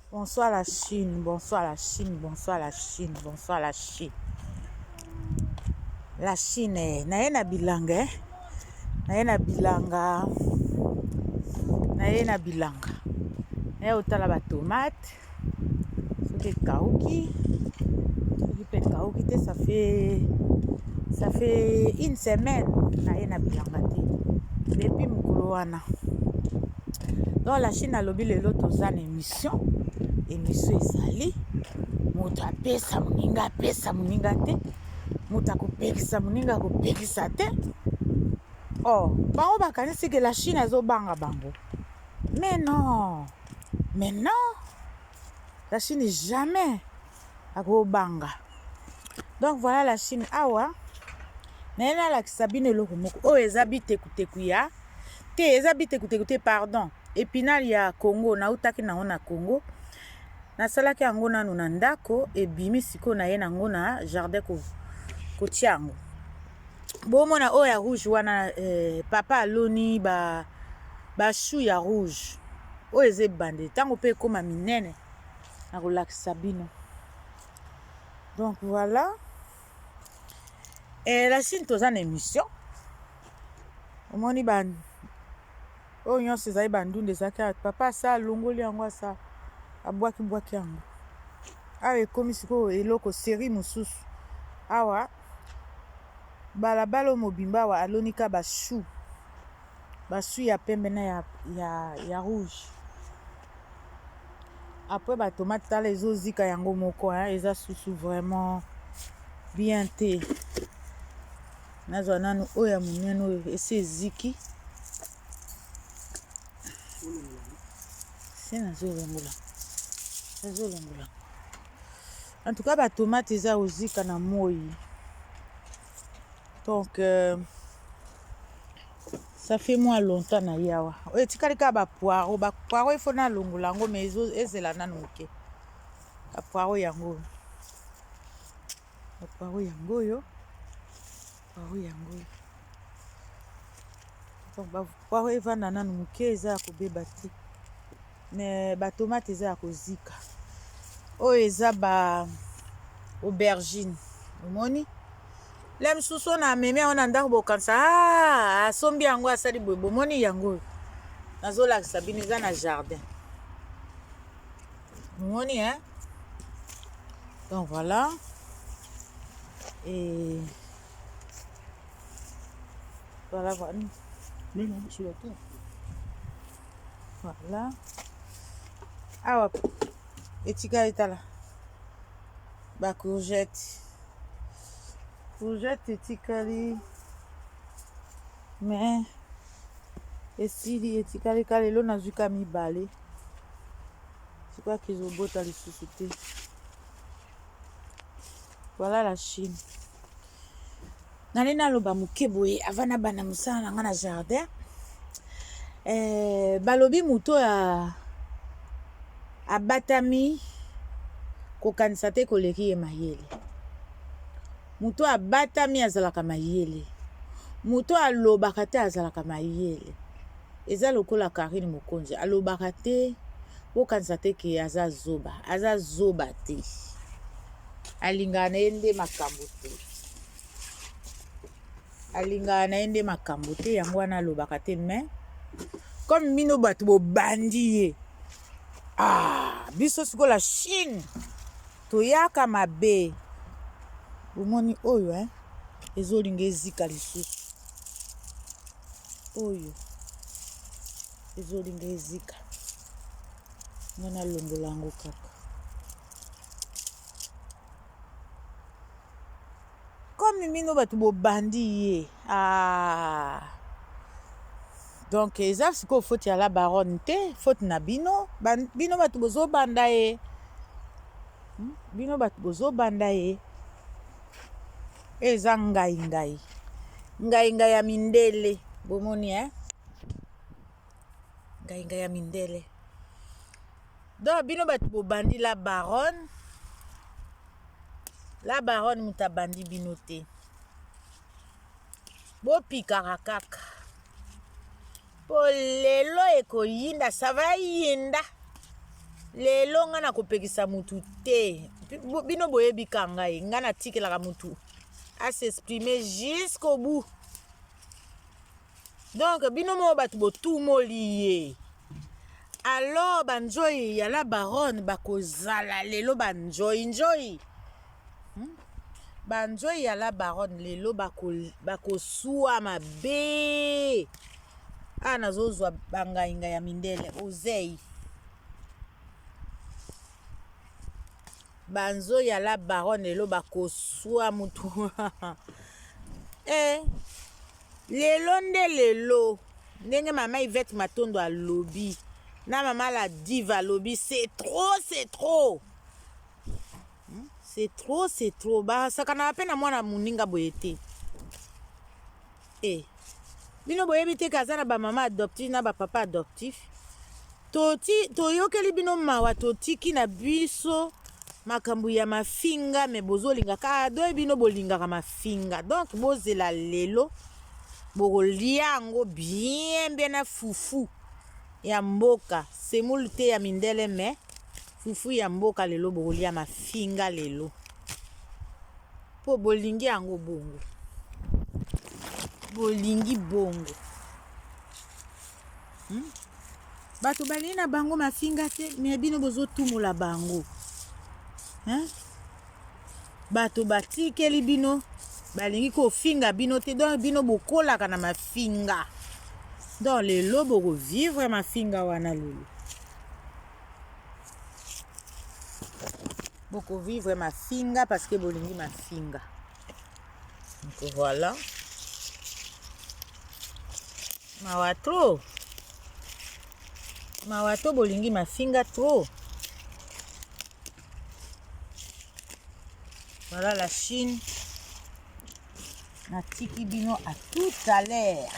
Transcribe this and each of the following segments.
Bonsoir la Chine, bonsoir la Chine, bonsoir la Chine, bonsoir la Chine. La Chine, eh, naye na bilanga, eh. Naye na bilanga, naye na bilanga. Naye otala ba tomate, soki ekauki, soki pe ekauki te, ça fait ça fait une semaine naye na bilanga te. Depuis mokolo wana. Donc la Chine alobi lelo toza na émission, émission ezali moto apesa moninga apesa moninga te, moto akopekisa moninga akopekisa te. Oh, bango bakanisi ke la Chine azobanga bango. Mais non, mais non, la Chine jamais akobanga. Donc voilà la Chine awa naye nalakisa bino eloko moko oyo eza bitekuteku ya te eza bitekuteku te pardon epinal ya Congo nautaki nango na Congo nasalaki yango nanu na ndako ebimi sikoyo naye nango na jardin kotia yango bomona oyo ya rouge wana eh, papa aloni ba ba chou ya rouge oyo eza ebandeli ntango mpe ekóma minene nakolakisa bino. Donc voilà. Et la Chine toza na émission. Omoni ba oyo nyonso ezali bandunda ezalaki awa papa asa alongoli yango asa abwaki bwaki yango awa ekomi sikoyo eloko série mosusu awa balabala oyo mobimba awa aloni ka ba chou ba chou ya pembe na ya rouge. Après batomate tala ezozika yango moko hein, eza susu vraiment bien te. Nazwa nanu oyo ya monene oyo esi eziki se nazolongola nazolongola. En tout cas batomate eza kozika na moi donc ça fait moi longtemps na ye awa oyo etikali kaka bapoireau bapoireau ifo nalongola yango mais ezela nanu moke. Bapoireau yango oyo, bapoireau yango oyo, poireau yango oyo. Donc bapoireau evanda nanu moke eza ya kobeba te mais batomate eza ya kozika. Oyo eza ba aubergine omoni le mosusu oyo na amemi yango na ndako bokanisa ah, asombi yango asali boye bomoni yango oyo nazolakisa bino eza na jardin omoni hein? Donc voilà et voilà voilà. Mais sur la terre. Voilà awa etikali tala ba courgette courgette etikali mais esili etikali ka lelo nazwi ka mibale sikoyaki ezobota lisusu te. Voilà la Chine. Nali naloba moke boye avant nabanda mosala na nga na jardin. Eh, balobi moto oyo abatami kokanisa te koleki ye mayele. Moto oyo abatami azalaka mayele, moto oyo alobaka te azalaka mayele. Eza lokola Carine Mokonzi alobaka te, bokanisa te ke aza zoba, aza zoba te, alingaka na ye nde makambo te, alingaka na ye nde makambo te, yango wana alobaka te. Mais comme bino bato bobandi ye, ah, biso sikoyo la Chine toyaka mabe. Bomoni oyo hein, ezolinga ezika lisusu, oyo ezolinga ezika, nga nalongola yango kaka. Comme bino bato bobandi ye ah. Donc eza sikoyo faute ya la baronne te, faute na bino bino bato bozobanda ye, bino bato bozobanda ye. Eza ngai ngai ngai ngai ya mindele bomoni hein? Ngai ngai ya mindele. Donc bino bato bobandi la baronne, la baronne moto abandi bino te, bopikaka kaka po lelo ekoyinda, ça va yinda. Lelo nga nakopekisa mutu te. Bino boyebi ka ngai, nga natikelaka mutu a s'exprimer jusqu'au bout. Donc bino moko bato botumoli ye. Alors banzoi ya la baronne bakozala lelo banzoi nzoi. Banzoi ya la baronne lelo bakosua mabe. Awa nazozwa bangainga ya mindele ozei. Banzoi ya la baronne lelo bakosua mutu. Eh, lelo nde lelo ndenge mama Yvette Matondo alobi na mama la diva alobi, c'est trop, c'est trop. C'est trop, c'est trop. Basakanaka mpe na mwana moninga boye te. Eh. Bino boyebi te kaza na ba mama adoptif na ba papa adoptif. Toti toyokeli bino mawa, totiki na biso makambo ya mafinga, me bozolinga kaka doye, bino bolingaka mafinga. Donc bozela lelo bokolia yango bien bien na fufu ya mboka, semoule te ya mindele, me fufu ya mboka. Lelo bokolia mafinga lelo mpo bolingi yango bongo, bolingi bongo. Bato balingi na bango mafinga te, me bino bozotumola bango, hein? Bato batikeli bino, balingi kofinga bino te. Donc bino bokolaka na mafinga. Donc lelo bokovivre mafinga wana, lelo bokovivre mafinga parce que bolingi mafinga. Donc voilà, mawa trop, mawa to, bolingi mafinga trop. Voilà la Chine. Natiki bino, à tout à l'heure.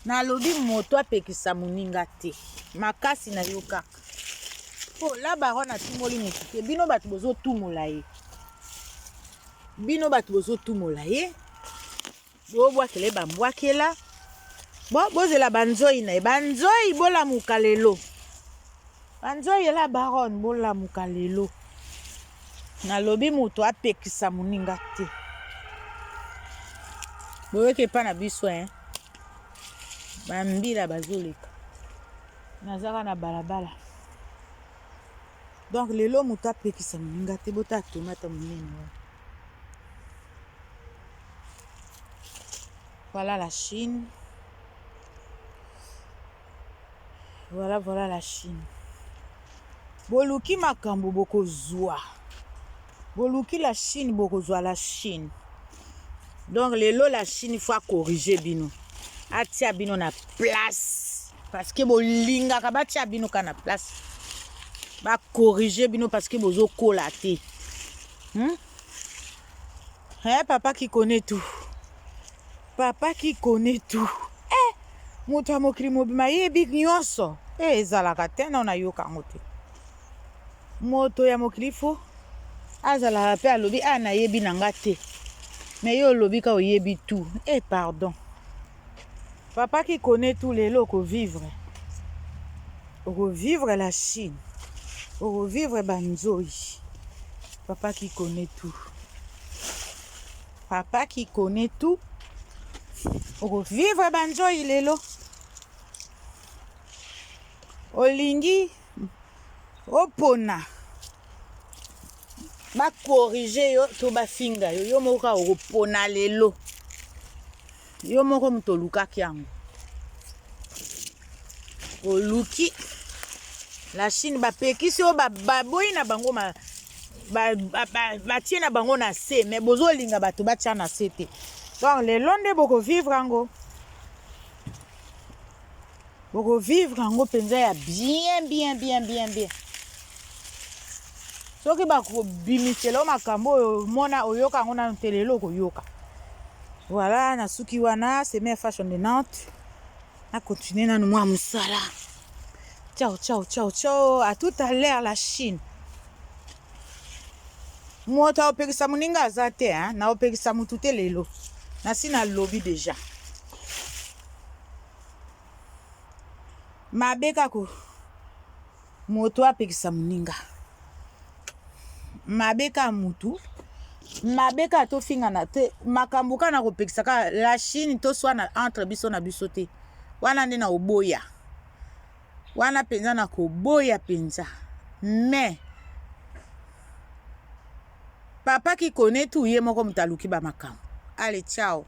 Nalobi moto apekisa moninga te, makasi na yo kaka mpo la baronne atumoli motu te. Bino bato bozotumola ye, bino bato bozotumola ye, bobwakela ye bambwakela. Bo bozela banzoi na ye, banzoi bolamuka lelo, banzoi ya la baronne bolamuka lelo. Nalobi moto apekisa moninga te. Boyoki epa na biso, hein? Bambila bazoleka, nazaka na balabala. Donc lelo moto apekisa moninga te. Bota tomate monene wana. Voilà la Chine, voilà, voilà la Chine. Boluki makambo, bokozwa. Boluki la Chine, bokozwa la Chine. Donc lelo la Chine faut acorriger bino, atia bino na place, parce que bolingaka batia bino ka na place, bacorriger bino parce que bozokola te, Eh, papa qui connaît tout, papa qui connaît tout, eh, moto ya mokili mobima ayebi nyonso. E ezalaka te, nao nayoka yango te. Moto ya mokili fo azalaka mpe alobi a nayebi na nga te, me yo olobi ka oyebi tout. E pardon, papa qui connaît tout, lelo okovivre, okovivre la Chine, okovivre banzoi. Papa qui connaît tout, papa qui connaît tout, okovivre banzoi lelo. Olingi opona bacorriger yo to bafinga yo, yo moko kaka okopona lelo. Yo moko moto olukaki yango, oluki la Chine, bapekisi oyo baboyi na bango, batie na bango na se, me bozolinga bato batia na se te. Donc lelo nde bokovivre yango, bokovivre yango mpenza ya bien bien bien bien bien. Soki bakobimisela yo makambo oyo omona oyoka yango nano te, lelo okoyoka. Voilà, nasuki wana. C'est Mère Fashion de Nantes. Nacontinue nanu mwa mosala. Ciao ciao ciao ciao, à tout à l'heure. La Chine, moto aopekisa moninga aza te, hein? Naopekisa motu te lelo, nasi nalobi déjà. Mabe kaka. Moto apekisa moninga mabe kaka mutu mabe kaka tofingana te, makambo kaka na kopekisa kaka la Chine, toswana entre biso na biso te. Wana nde na oboya, wana mpenza na koboya mpenza. Mais papa qui connaît tout, ye moko moto aluki bamakambo. Ale, ciao.